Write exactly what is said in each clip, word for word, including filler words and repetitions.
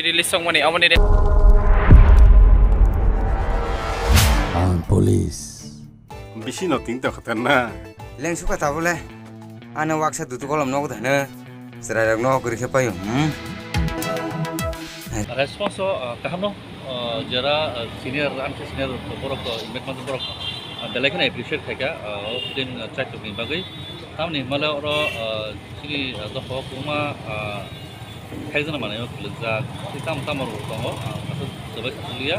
Release songmani, aboni re- Ang police. Bisi no ting tokha na. Leng suka tabole. Ano waksa dutu kolom nogo dano. Chwrairok no kwrwi khe paio, hmm? Response o, ah, kaham no, ah, jera, ah, senior, ang khe senior borok, ah, invite manjak borok, ah, belai kheno appreciate khaikha, ah, o film, ah, Chaitok ni bagwi. Tamni hwnba le oro, ah, chini, ah, dophao kwbangma, ah, khaijana manwi o kwlwkjak, tei tamo tamo rok tongo, ah, aswk swbai kha liya.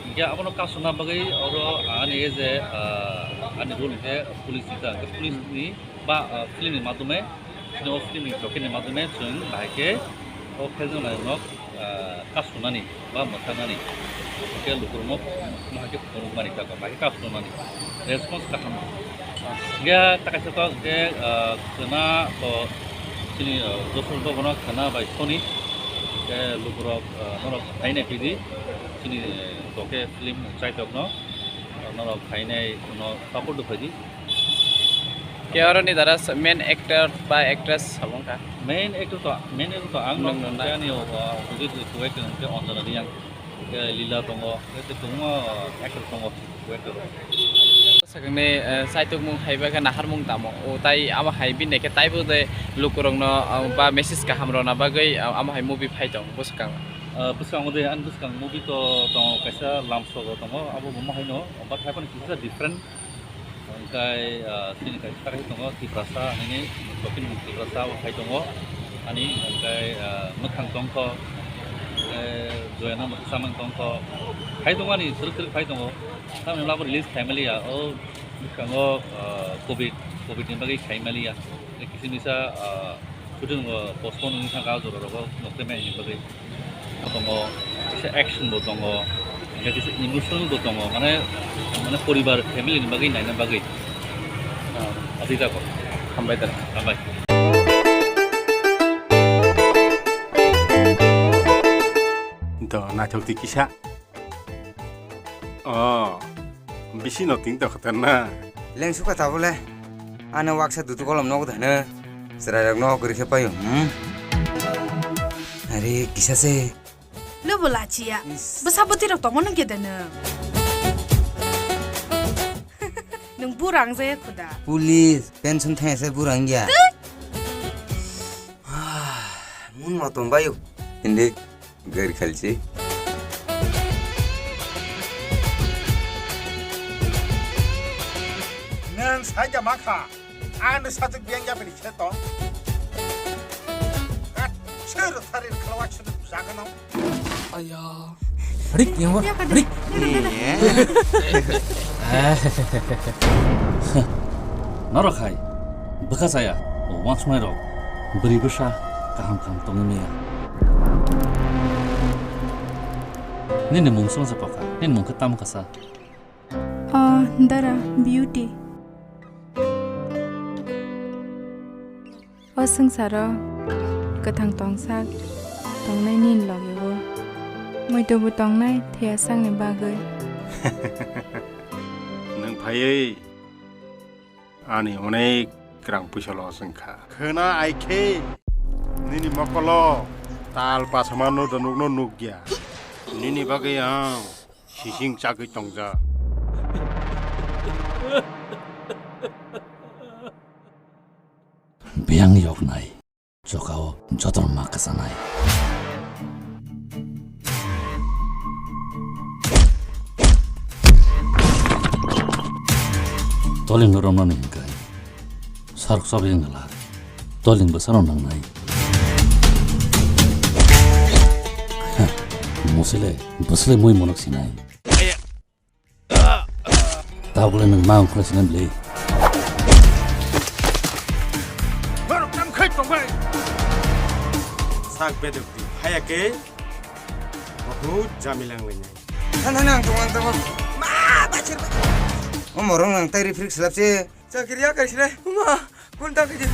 Hinkhe abono kasuna bagwi oro, ah, ani je, ah, ani role hinkhe police sita, hinkhe police ni ba, ah, film ni madhyome, chini o film ni dokken ni madhyome chwng bahai khe o khaijana manwi no, ah, kasunani ba mwthangani, hinkhe lukurokno bahai khe phunukmani kaka, bahai khe kasunani response kaham. Hinkhe ta kaisa kok hinkhe, ah, khwna to chini, ah, Joshua Bobono khwna bai soni, hinkhe lukurok, ah, norok hai nai phidi chini, eh, dokke film Chaitokno, ah, norok hai nai no support do phaidi. Ke oro ni dara s-, main actor ba actress sabong kha? Main actor to, main actor to ang no, nung, nung, ani o, o, Udit Kuwait ke Anjana Reang, ke Lila tongo, ke kwbangma actor tongo, Kuwait rok. Sakni, eh, saitok mung hai ba khe nahar mung tamo. O tai amo hai bini khe taibo de lukurok no, ah, ba message kaham rona bagwi, ah, amo hai movie phai tong bwswkang. Ah, bwskango de, ani bwskang movie to tongo kaisa Lamsogo tongo, abo bo haino, but haikhe kisa different. Hwnkhe, ah, chini kaisa takhai tongo Tiprasa hinwi, dokken Tiprasa o khai tongo. Ani hwnkhe, ah, mwkhang tongkho, hwnkhe joyana mwkhang samung tongkho. Khai tongo ani swrwk swrwk khai tongo. Tamoni abo release khai maliya. O bwskango, ah, covid, covid ni bagwi khai maliya. Kisa misa, ah, shooting bo postpone wngwi thangkha, o jora rogo nokte mai ni bagwi. Tongo, kisa action bo tongo, hingke kisa emotional bo tongo, mane, mane poribar family ni bagwi naina bagwi. Ah. Adi jago. Hambai da. Hambai. Do, naithok twi kisa. Oh, bisi no ting tokha na. Leng suka tabole. Ano waksa dutu kolom nogo dano. Chwrairok no kwrwi khe paio, hmm? Are, kisa se. Lubu lachiya. Is. Bwsa bwtwi rok tongma nung khe dano. Nung burang je khuda. Police, pension thangya se burang ya. Tut. Mun ma tong bayo. Hindi. Gari khalchi. Nang saja makha. Ano satuk biang ya beri cheto. Kat sir tharir khalwa cheto jaga nang. Aya. Rik, yang rik. Norok hai bwkha saya, o wansuknai rok bwrwi bwsa kaham kaham tongwi maya. Nini mung swngsa pokha, nini mung khe tamo kasa? O, Dara, Beauty. O swngcharo kwthang tongsak tongnai nini loge-o, muitu bo tongnai thwiya sakni bagwi. Nwng phaiwi ani onek kwrang puisa loss wngkha. Khwna ai khe nini mokolo tal pasama no do nukno nukya. Nini bagwi ang sising chagwi tongjak. Biyang yoknai, chokao jotono ma kwchanai. Tolingno romnani hwnkhe sarok chobwi wngla, toling bwsano nangnai. Ha, musile bwsle mui monok sinai. Tabukle nwng ma wngkha sinai bwle. Borok tam khai tongbai. Sak bedok di. Haya ke. Bahut jamilang lengai. Than than ang tong ang tong. Ma bachir bachir. O morong nang tai refresh lap se. Chakri ya kai sile. Ma kun ta kai.